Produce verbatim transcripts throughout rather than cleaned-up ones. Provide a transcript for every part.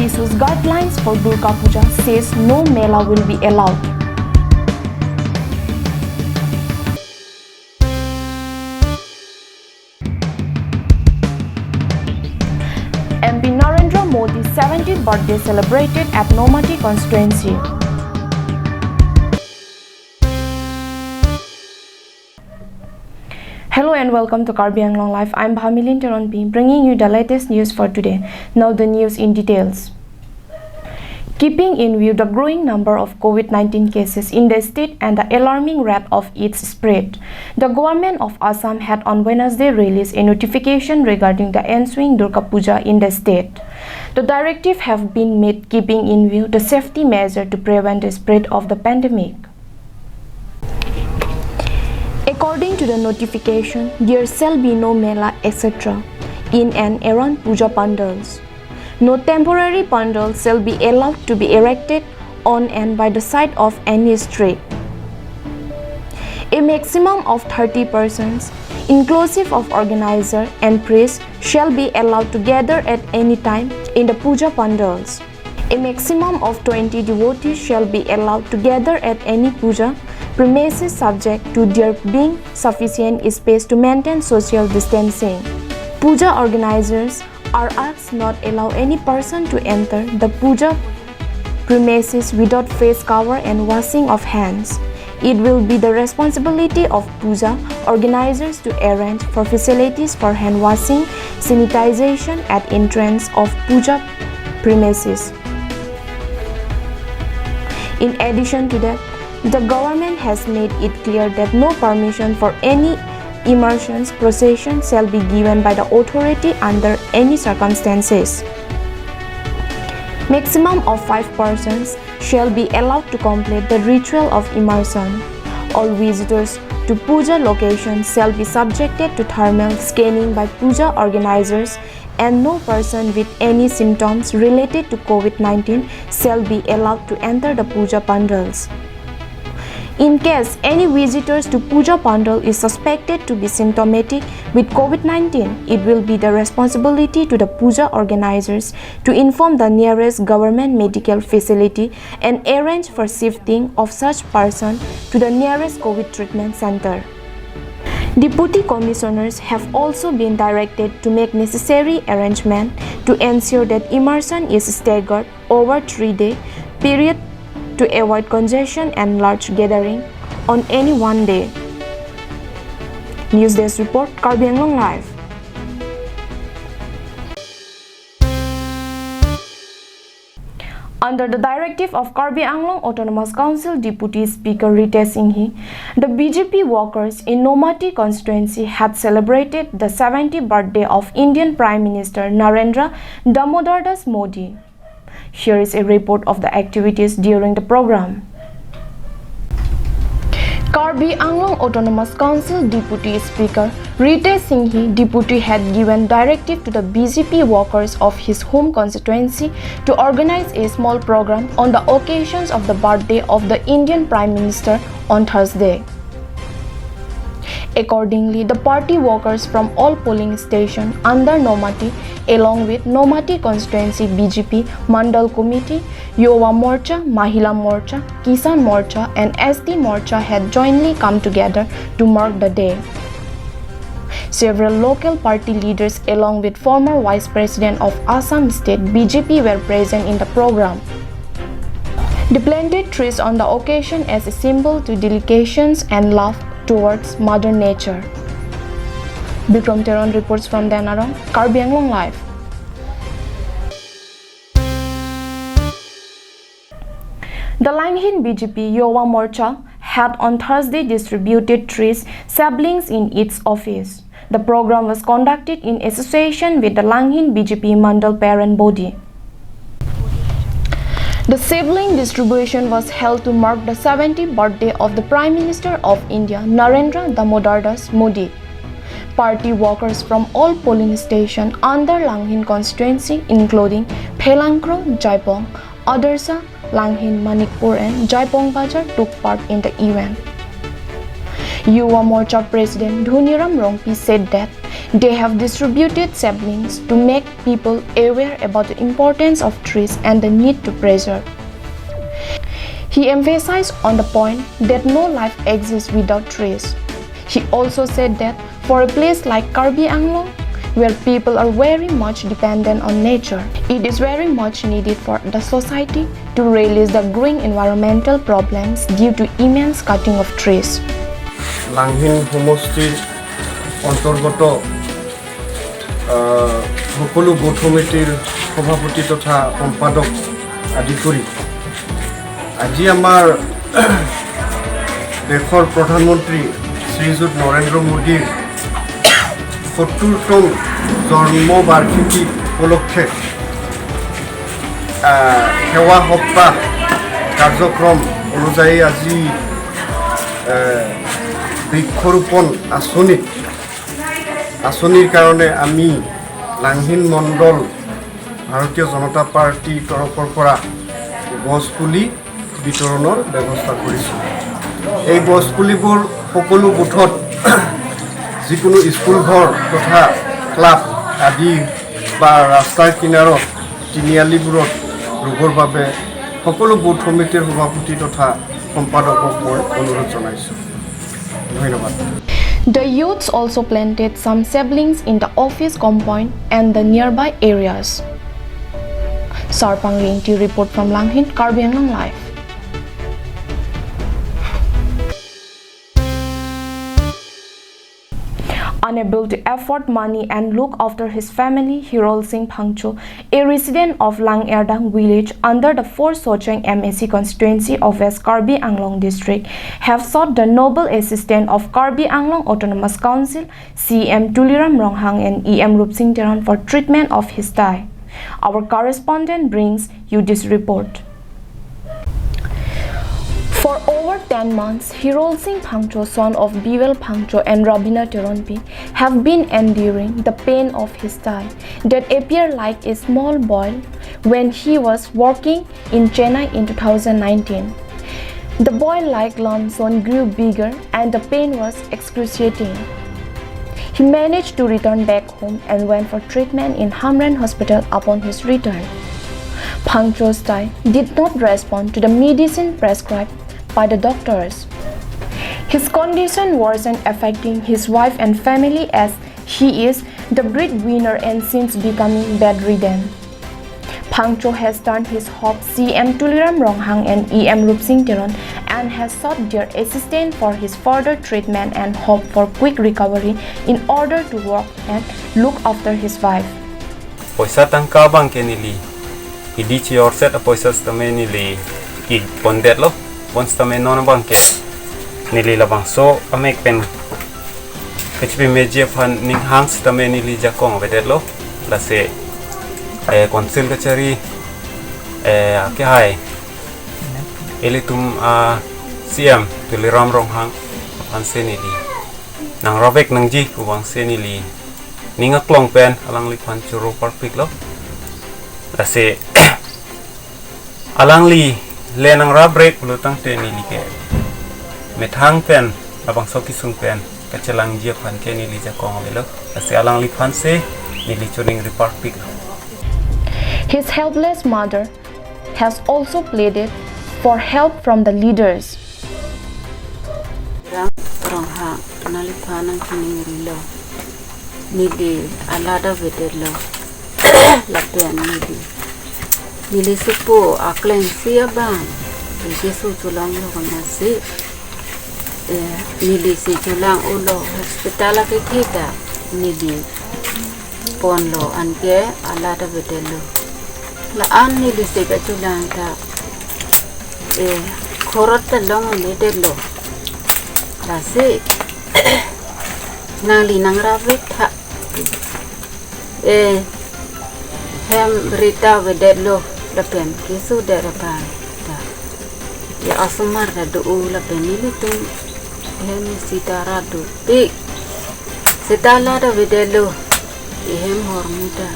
issues guidelines for Durga Puja, says no mela will be allowed. M P Narendra Modi's seventieth birthday celebrated at Nomati constituency. Hello and welcome to Karbi Anglong Live. I'm Bhamilin Teronpi, bringing you the latest news for today. Now the news in details. Keeping in view the growing number of COVID nineteen cases in the state and the alarming rate of its spread, the government of Assam had on Wednesday released a notification regarding the ensuing Durga Puja in the state. The directive have been made keeping in view the safety measure to prevent the spread of the pandemic. According to the notification, there shall be no mela, et cetera in and around puja pandals. No temporary pandal shall be allowed to be erected on and by the side of any street. A maximum of thirty persons, inclusive of organizer and priest, shall be allowed to gather at any time in the puja pandals. A maximum of twenty devotees shall be allowed to gather at any puja premises, subject to there being sufficient space to maintain social distancing. Puja organizers are asked not allow any person to enter the puja premises without face cover and washing of hands. It will be the responsibility of puja organizers to arrange for facilities for hand washing, sanitization at entrance of puja premises. In addition to that, the government has made it clear that no permission for any immersion procession shall be given by the authority under any circumstances. Maximum of five persons shall be allowed to complete the ritual of immersion. All visitors to puja locations shall be subjected to thermal scanning by puja organizers, and no person with any symptoms related to COVID nineteen shall be allowed to enter the puja pandals. In case any visitors to puja pandal is suspected to be symptomatic with COVID nineteen, it will be the responsibility to the puja organizers to inform the nearest government medical facility and arrange for shifting of such person to the nearest COVID treatment center. Deputy commissioners have also been directed to make necessary arrangement to ensure that immersion is staggered over three-day period to avoid congestion and large gathering on any one day. News Desk Report, Karbi Anglong Live. Under the directive of Karbi Anglong Autonomous Council Deputy Speaker Ritesh Enghi, the B J P workers in Nomati constituency had celebrated the seventieth birthday of Indian Prime Minister Narendra Damodar Das Modi. Here is a report of the activities during the program. Karbi Anglong Autonomous Council Deputy Speaker Ritesh Enghi Deputy had given directive to the B J P workers of his home constituency to organize a small program on the occasions of the birthday of the Indian Prime Minister on Thursday. Accordingly, the party workers from all polling stations under Nomati, along with Nomati constituency B J P Mandal Committee, Yuva Morcha, Mahila Morcha, Kisan Morcha and S T Morcha had jointly come together to mark the day. Several local party leaders along with former Vice President of Assam State B J P were present in the program. They planted trees on the occasion as a symbol to dedications and love towards Mother Nature. Bikram Teron reports from Denarong, Karbi Anglong Live. The Langhin B J P Yuva Morcha had on Thursday distributed trees saplings in its office. The program was conducted in association with the Langhin B J P Mandal Parent Body. The sapling distribution was held to mark the seventieth birthday of the Prime Minister of India, Narendra Damodar Das Modi. Party workers from all polling stations under Langhin constituency, including Phelangkro, Jaipong, Adarsa, Langhin, Manikpur and Jaipong Bazar took part in the event. Yuva Morcha President Dhoniram Rongpi said that They have distributed saplings to make people aware about the importance of trees and the need to preserve. He emphasized on the point that no life exists without trees. He also said that for a place like Karbi Anglong, where people are very much dependent on nature, it is very much needed for the society to realize the growing environmental problems due to immense cutting of trees. Langhin সমষ্টিৰ অন্তৰ্গত আহ, সকলো বুথ সমিতিৰ সভাপতি তথা সম্পাদক আদি কৰি আজি আমাৰ দেশৰ প্ৰধানমন্ত্ৰী শ্ৰীযুত নৰেন্দ্ৰ মোদীৰ সত্তৰতম জন্মবাৰ্ষিকী উপলক্ষে আহ, সেৱা সপ্তাহ কাৰ্যক্ৰম অনুযায়ী আজি আহ, বৃক্ষৰোপণ আঁচনি আঁচনিৰ কাৰণে আমি লাংহিন মণ্ডল ভাৰতীয় জনতা পাৰ্টিৰ তৰফৰ পৰা গছ পুলি বিতৰণৰ ব্যৱস্থা কৰিছোঁ। এই গছ পুলিবোৰ সকলো বুথত যিকোনো স্কুল ঘৰ তথা ক্লাব আদি বা ৰাস্তাৰ কিনাৰত তিনিআলিবোৰত ৰুবৰ বাবে সকলো বুথ সমিতিৰ সভাপতি তথা সম্পাদকক মই অনুৰোধ জনাইছোঁ। ধন্যবাদ। The youths also planted some saplings in the office compound and the nearby areas. Sarpang Ringti report from Langhin, Karbi Anglong Live. Unable to afford money and look after his family, Hirol Singh Phangcho, a resident of Langerdang village under the four Socheng M A C constituency of West Karbi Anglong district, have sought the noble assistance of Karbi Anglong Autonomous Council C M Tuliram Ronghang and E M Rupsing Teron for treatment of his thigh. Our correspondent brings you this report. For over ten months, Hirol Singh Phangcho, son of Biwel Phangcho and Rabina Teronpi, have been enduring the pain of his thigh that appeared like a small boil when he was walking in Chennai in two thousand nineteen. The boil-like lump soon grew bigger and the pain was excruciating. He managed to return back home and went for treatment in Hamren Hospital upon his return. Phangcho's thigh did not respond to the medicine prescribed by the doctors. His condition worsened, affecting his wife and family as he is the breadwinner and since becoming bedridden. Phangcho has turned his hope C M Tuliram Ronghang and E M Rupsing Teron and has sought their assistance for his further treatment and hope for quick recovery in order to work and look after his wife. Poisa tangka abangke neli hidi chi-orset apoisa sitame neli kipondetlo, bonsitame non abangke neli labangso amek pen kachipi meji aphan ninghang sitame neli jakong avedetlo. Lasi eh, council kachari eh, akehai ilitum a C M Tuliram Ronghang aphansi neli nangrap-ik nangji pu abangsi neli ning aklong pen alangliphan choro parpiklo. Lasi alangli le nangrap-ik pulo tangte neli ke methang pen labangso kesung pen kachelangji aphan ke neli jakong avelo. Lasi alangliphansi neli choningri parpiklo. His helpless mother has also pleaded for help from the leaders. Ram Ronghang, nangliphan nangchiningrilo. Neli alat avedetlo. Lapen neli, neli supo aklengsi abang, neli su cholanglo konatsi. Eh, neli si cholang-olo, hospital akethe ta neli ponlo, anke alat avedetlo. La-an neli si kacholang ta, eh, khorot ta longledetlo. Lasi nangli nangrap-ik tha. Eh, hem ri ta avedetlo lapen kesodet abang ta, ya, osomar ta do-o lapen nelitum hem sita ra dopik. Seta alat avedetlo, ehem ahormu ta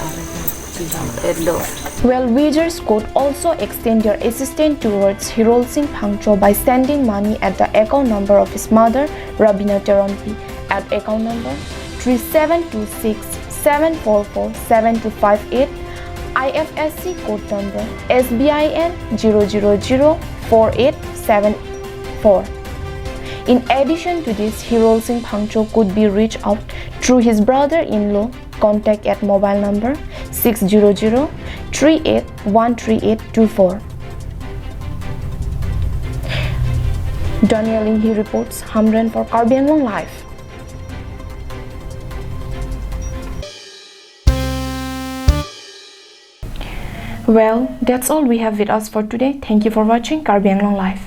avedetlo. Well-wishers could also extend their assistance towards Hirol Singh Phangcho by sending money at the account number of his mother, Rabina Teronpi, at account number three seven two six seven four four seven two five eight, I F S C code number S B I N zero zero zero four eight seven four. In addition to this, Hirol Singh Phangcho could be reached out through his brother-in-law contact at mobile number six zero zero three eight one three eight two four. Daniel Inghi reports, Hamren for Karbi Anglong Live. Well, that's all we have with us for today. Thank you for watching Karbi Anglong Live.